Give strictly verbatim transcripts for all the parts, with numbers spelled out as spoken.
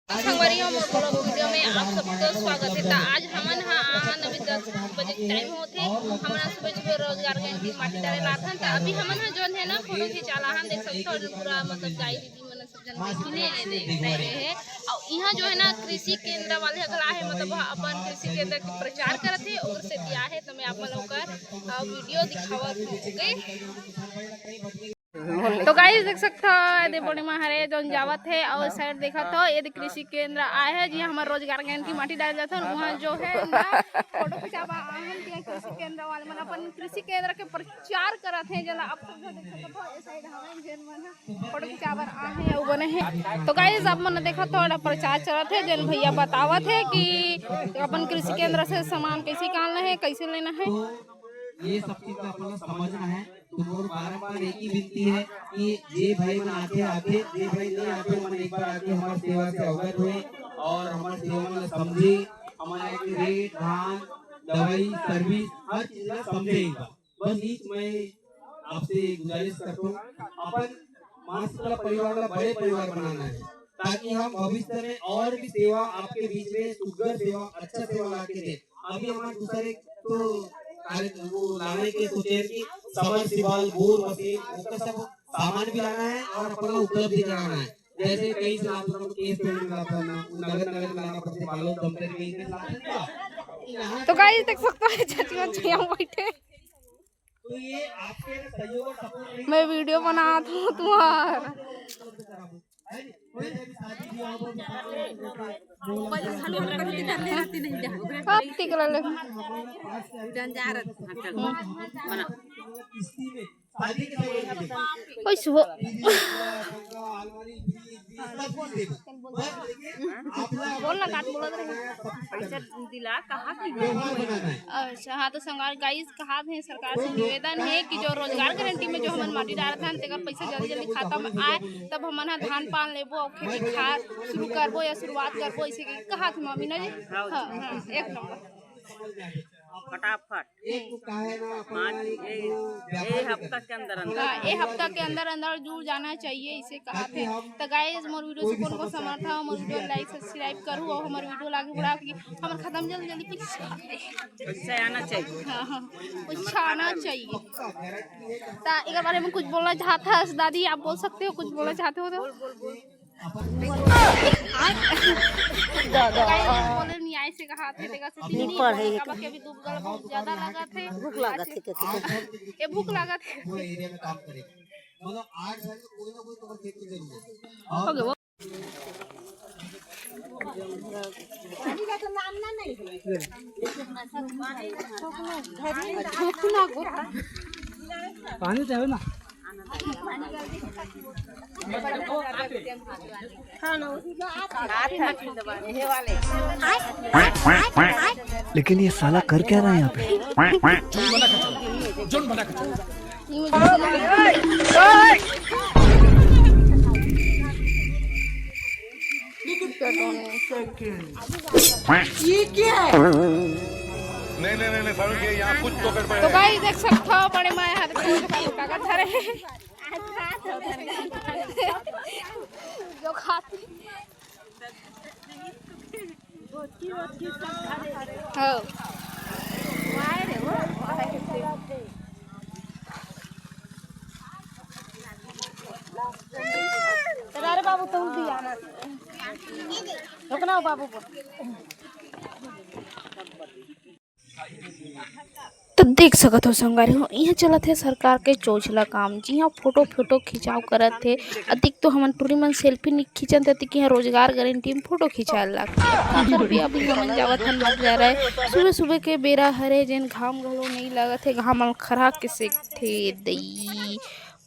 संगवारी हो, मोर vlog video में आप सबके स्वागत है। त आज हमन ह आहन, अभी दस बजे के टाइम होथे। हमन ह सुबह सुबह रोजगार गारंटी माटी डाले ला आथन। त अभी हमन ह जोन है ना, फोटो खिंचाला आहन, देख सकथो, पूरा मतलब दाई दीदी मन सब जन बैठिन हे, देख रहे हैं। और यहाँ जो है ना, कृषि केंद्र वाले घला है, मतलब अपन कृषि केंद्र के प्रचार करत है, ओकर से दिया है। त मैं आप मन ला ओकर, अ, video दिखावत हूँ, OK? तो गाइस, देख सकथो, एदे बड़े माँ हरे जोन जावत हे, और साइड देखत हो, एदे कृषि केंद्र आए हे, जिहाँ हमर रोजगार गारंटी माटी डाले जाथे, वहाँ जो है ना, फोटो खिंचावा आहन, तिहाँ कृषि केंद्र वाले मन अपन कृषि केंद्र के प्रचार करत हे, जेला आप सब जो देख सकत हो, ए साइड हवे जेन मन ह फोटो खिंचावर आहे, अउ बने हे। तो गाइस, आप मन देखत हो, एला प्रचार चलत हे, जेन भैया बतावत हे कि अपन कृषि केंद्र से सामान कैसे निकालना है, कैसे लेना है। ये सब चीज का अपन ला समझना है। तो मोर बारंबार एक ही विनती है कि जे भाई मन आथे, आथे, जे भाई नहीं आथे, मन एक बार आके हमर सेवा से अवगत होए और हमर सेवा मन ला समझे, हमर एक रेट, धान, दवाई, service, हर चीज ला समझे एक बार। बस इच मैं आपसे गुजारिश करता हूँ, अपन मासिक ला परिवार ला बड़े परिवार बनाना है, ताकि हम भविष्य में और भी सेवा आपके बीच में सुघर सेवा, अच्छा सेवा ला के दे। अभी हमारे दूसरे तो कार्य वो लाने के सोचे हैं कि submersible, bore machine, वो सब सामान भी लाना है और अपन ला उपलब्ध कराना है। जैसे कई साल हम केस पेमेंट में लाता ना, नगर नगर में लाना पड़ते, बालोद दमदर में इतने साल तो गाइस, देख सकते हो, चाची बच्चे यहाँ बैठे। तो ये आपके सहयोग और support नहीं मैं video बनात हूँ तुम्हार। कब तक ले ले? ओए सुबह। बोल ना, काट बोलत रहे। पैसा दिला, कहा कि अच्छा, हाँ, तो संगवारी गाइस, कहा थे सरकार से निवेदन है कि जो रोजगार गारंटी में जो हमन माटी डारत हन, तेकर पैसा जल्दी जल्दी खाता में आए, तब हमन ह धान पान लेबो, अउ खेती खार शुरू करबो या शुरुआत करबो, इसे कहा थे मामी ना जी। हाँ, हाँ, एक नंबर। फटाफट। हाँ, ए हफ्ता के अंदर अंदर। हाँ, ए हफ्ता के अंदर अंदर जुड़ जाना चाहिए, इसे कहा थे। तो गाइस, मोर video से कौन कौन समर्थ हो, मोर video like subscribe करू और हमर video लागे बढ़ा के हमर खाता में जल्दी जल्दी पैसा। पैसा आना चाहिए। हाँ, हाँ, पैसा आना चाहिए। तो एक बारे में कुछ बोलना चाहता है दादी, आप बोल सकते हो, कुछ बोलना चाहते हो तो। बोल, बोल, बोल। बोले नहीं, ऐसे कहा थे, देखा से तीन ही पढ़े बोले, काबर के अभी दूध गल बहुत ज्यादा लगा थे। भूख लगा थे, ये भूख लगा थे। पूरे एरिया में काम करेगा। मतलब आठ साल में कोई ना कोई तो खेत में जरूर है। OK, वो पानी तो है ना। लेकिन ये साला कर क्या रहा है यहाँ पे? ये क्या है? नहीं, नहीं, नहीं, नहीं, सारुण, ये यहाँ कुछ तो गड़बड़ तो है। गाइस, देख सकते हो, बड़े माए हाथ में कागज धरे हैं। जो खाती। हाँ। अरे बाबू, तुम भी आना। रुकना हो बाबू को। तो देख सकत हो संगवारी हो, इहाँ चलत हे सरकार के चोचला काम, जिहाँ फोटो फोटो खिंचाव करत हे। अतिक तो हमन टूरी मन selfie नि खींचन, अतिक इहाँ रोजगार गारंटी में फोटो खिंचाए ला लगथे। का करबे, अभी हमन जावत हन, मत जा रहे। सुबह सुबह के बेरा हरे, जेन घाम घलो नइ लगत हे, घाम मन खरा के सेकथे दई।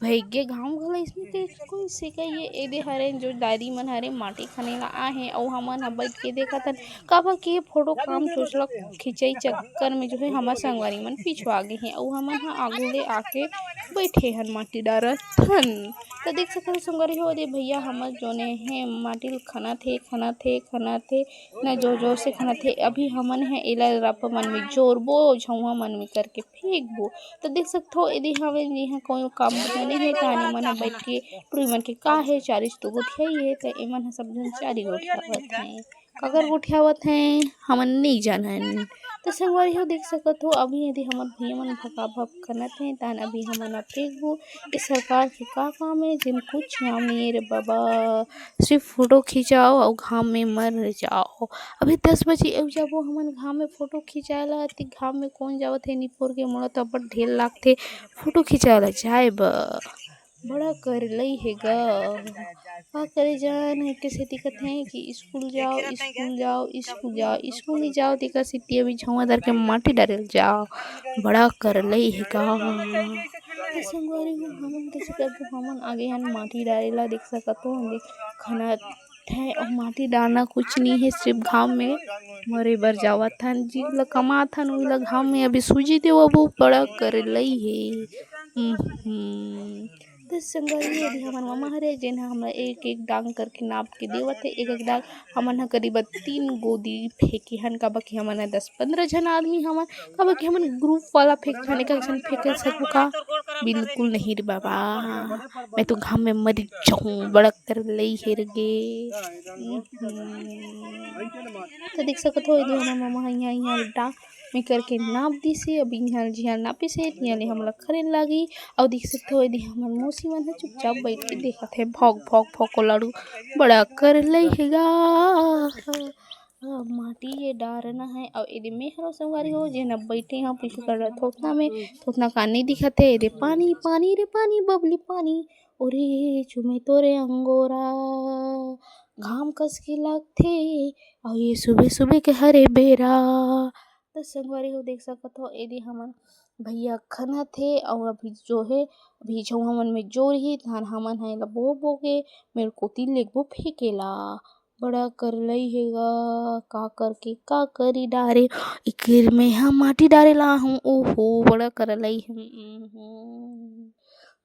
भइगे घाम घलो इसमें के कोई सेका ये एदे हरे, जो दादी मन हरे माटी खने ला आए हे, अउ हमन ह बइठ के देखत हन। काबर कि ये फोटो काम चोचला खिंचई चक्कर में जो है हमर संगवारी मन पिछुआ गे हे, अउ हमन ह आगू ले आके बइठे हन, माटी डारत हन। तो देख सकत हो संगवारी हो, दे भैया हमर जोने हे माटी ल खनत हे, खनत हे, खनत हे, न जोर जोर से खनत हे। अभी हमन हे एला रप मन में जोरबो, झउहा मन में करके फेंकबो। तो देख सकत हो, यदि हवे जिहाँ कोई काम बुता नहीं हे, ताने मन ह बैठ के टुरी मन के का हे, चारिच तो गोठियाई हे, तो एमन ह सब झन चारी गोठियावत हे। काकर गोठियावत हे, हमन नहीं जानन। तो संगवारी हो देख सकत हो, अभी यदि हमर भैया मन भका भक खनत हे, तान अभी हमन अब फेंकबो। ये सरकार के का काम हे, जिन कुछ काम नहीं हे रे बाबा, सिर्फ फोटो खिंचाओ और घाम में मर जाओ। अभी दस बजे अउ जाबो हमन घाम में फोटो खिंचाए ला, अति घाम में कौन जावत हे निपोर के, मोला तो अब्बड़ ढेर लागथे फोटो खिंचाए ला जाए बर। बड़ा करलई हे गा। का करे जान, एके सेती कथे कि स्कूल जाओ, स्कूल जाओ, स्कूल जाओ, स्कूल नहीं जाओ, तेकर सेती अभी झउहा धर के माटी डारे ल जाओ। बड़ा करलई हे गा। तो संगवारी हो, हमन देख सकत हो, हमन आगे हन माटी डारे ला, देख सकत हो, हमन खनत हे और माटी डारना कुछ नहीं हे, सिर्फ घाम में मरे बर जावत हन। जी ला कमात हन, उही ला घाम में अभी सूजी देवबो, बड़ा करलई हे। हम्म। तो संगवारी, यदि हमर ममा हरे, जेन ह हमला एक एक डांग करके नाप के देवत हे, एक एक डांग हमन ह करीबन तीन गोदी फेंके हन, काबर कि हमन ह दस पंद्रह झन आदमी हमन, काबर कि हमन ग्रुप वाला फेंकथन, एक एक झन फेंक सकबो का? बिल्कुल नहीं रे बाबा, मैं तो घाम में मरी जाहूँ, बड़ा करलई हे रे गे। हम्म। तो देख सकत हो, यदि हमर ममा ह इहाँ, इहाँ डांग में करके नाप दिस हे। अब इहाँ जिहाँ नापिस हे, तिहाँ ले हमला खने लागही। अउ देख सकत हो, यदि हमर मौसी मन ह चुपचाप बैठ के देखत हे, भौक, भौक, भौक, ओ लाडू बड़ा करलई हे गा। अब माटी ये डारना हे, अउ एदे मेहरो संगवारी हो, जेन अब बैठे हव पीछू कर थोथना में, थोथना का नहीं दिखत हे, एदे पानी, पानी रे पानी, बबली पानी, ओरे चुमे तोरे अंगोरा, घाम कस के लगथे, अउ ये सुबह सुबह के हरे बेरा। तो संगवारी हो देख सकत हो, एदे हमन भैया खनत हे, अउ अभी जो हे, अभी झउहा मन में जोर ही, धान हमन ह एला बो बो के मेर कोती लेगबो फेंके ला। बड़ा करलई हे गा, का करके का करी डारे, एकर में हम माटी डारे ला हूँ, ओहो, बड़ा करलई हे।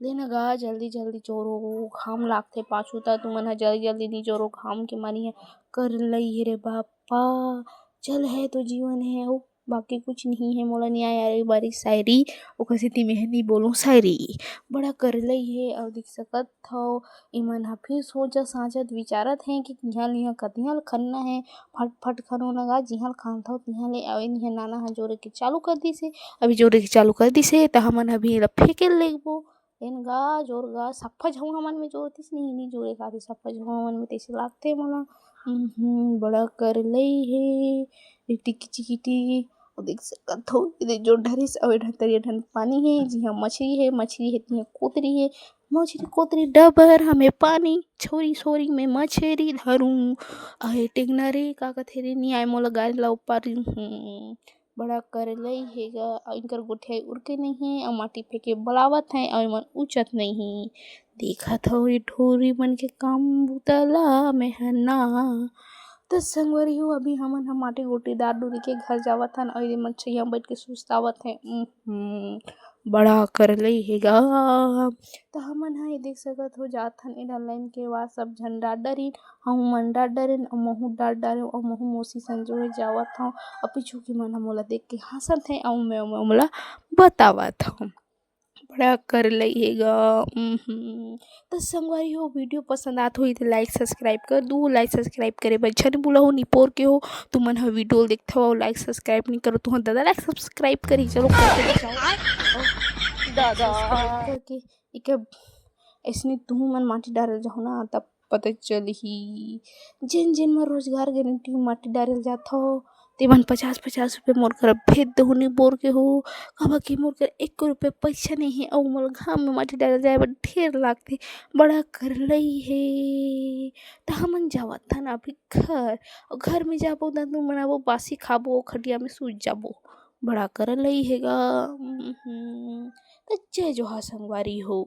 लेना गा, जल्दी जल्दी जोरो, घाम लागथे पाछू, त तुमन ह जल्दी जल्दी नी जोरो, घाम के मारी ह करलई हे रे बापा। जल है तो जीवन है, अउ बाकी कुछ नहीं है। मोला नहीं आय यार, ये बारी शायरी, ओकर सेती मैं ह नी बोलूँ शायरी। बड़ा करलई हे, अउ देख सकत हव, इमन ह फिर सोचत साचत विचारत हे कि इहाँ ले इहाँ कतिहाँ ले खनना हे। फट फट खनो न गा, जिहाँ ले खानथव तिहाँ ले। अउ इहाँ नाना ह जोरे के चालू कर दिस हे, अभी जोरे के चालू कर दिस हे, त हमन अभी एला फेंके ल लेगबो। एन गा, जोर गा, सफ्फा झउहा मन में जोरतिस, नहीं, नहीं जोरे खातिर, सफ्फा झउहा मन में तइसे लागथे मोला। हम्म, बड़ा करलई हे, टिकी चिकिटी, अउ देख सकत हो, एदे जोर डरिस, अउ ए डहन तरिया डहन पानी हे, जिहाँ मछरी हे, मछरी हे, तिहाँ कोतरी हे, मछरी कोतरी डबर हमें पानी, छोरी छोरी में मछरी धरूं, अहे टेंगना रे, का कथे रे, नी आय मोला गारी ला ऊपर, हम्म। बड़ा करलई हे गा, अउ इनकर गोठियाई उरके नहीं हे, अउ माटी फेंके बलावत हे, अउ एमन उचत नहीं हे। देखत हव ये ठोरी मन के काम बुता ला मैं ह ना। त संगवारी हो, अभी हमन ह माटी गोटी डार डूरी के घर जावत हन, अउ ये मन छइहाँ बैठ के सुस्तावत हे। उम्म, बड़ा करलई हे गा। त हमन ह ये देख सकत हो, जात हन एला लाइन के बाद सब झन डार डरिन, हमू मन डार डरेन, अउ महू डार डरेन, अउ महू मौसी संग जो हे जावत हव, अउ पीछू के मन ह मोला देख के हंसत हे, अउ मैं, मैं मोला बतावत हव। बड़ा करलई हे गा। उम्म। त संगवारी हो, वीडियो पसंद आत होही त like subscribe कर दू, like subscribe करे बर झन भूलहू, निपोर के हो, तुमन ह वीडियो ल देखथव अउ like subscribe नहीं करो, तुहर दादा like subscribe करही, चलो करके दिखाओ। दादा। Subscribe करके इके अइसने तुहू मन माटी डारे ल जाहू ना, तब पता चलही। जेन जेन मन रोजगार गारंटी माटी डारे ल जाथव, तेमन पचास पचास रुपया मोर करा भेज देहू निपोर के हो, काबर कि मोर करा एको रुपया पइसा नहीं हे, अउ मोला घाम में माटी डारे ल जाए बर ढेर लागथे, बड़ा करलई हे। त हमन जावत हन अभी घर, अउ घर में जाबो, दादू मनाबो, बासी खाबो, खटिया में सूत जाबो, बड़ा करलई हे गा। उम्म, त जय जोहार संगवारी हो।